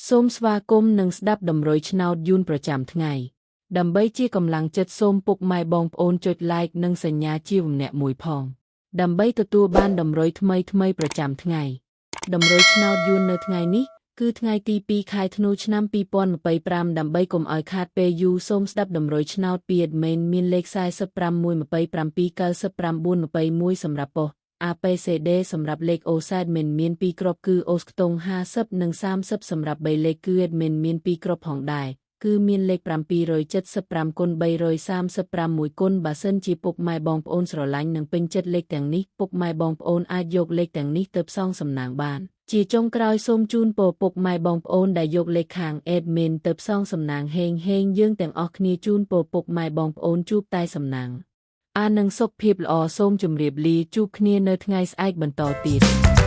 សូមស្វាគមន៍និងស្ដាប់តម្រុយឆ្នោតយួនប្រចាំថ្ងៃដើម្បីជាកម្លាំងចិត្តសូមពុកម៉ែបងប្អូនចុច Like និងសញ្ញាជាវម្នាក់មួយផងដើម្បីទទួលបានតម្រុយថ្មីថ្មីប្រចាំថ្ងៃតម្រុយឆ្នោតយួននៅថ្ងៃនេះគឺថ្ងៃទី2ខែធ្នូឆ្នាំ2025ដើម្បីកុំឲ្យខាតពេលយូរសូមស្ដាប់តម្រុយឆ្នោតពី admin មានលេខ45 1 27 99 21សម្រាប់ប៉ុស្តិ៍ APCD សម្រាប់លេខអូសែតមិនមាន2គ្រាប់គឺអូសខ្ទង់50និង30សម្រាប់3លេខគឺ admin មាន2គ្រាប់ផងដែរគឺមានលេខ775គុណ335មួយគុណបើសិនជាពុកម៉ែបងប្អូនស្រឡាញ់និងពេញចិត្តលេខទាំងនេះពុកម៉ែបងប្អូនអាចយកលេខទាំងនេះទៅផ្សងសំណាងបានជាចុងក្រោយសូមជូនពរពុកម៉ែបងប្អូនដែលយកលេខខាង admin ទៅផ្សងសំណាងហេងហេងយើងទាំងអស់គ្នាជូនពរពុកម៉ែបងប្អូនជួបតែសំណាងអានឹងសុខភាពល្អសូមជម្រាបលាជួបគ្នានៅថ្ងៃស្អែកបន្តទៀត។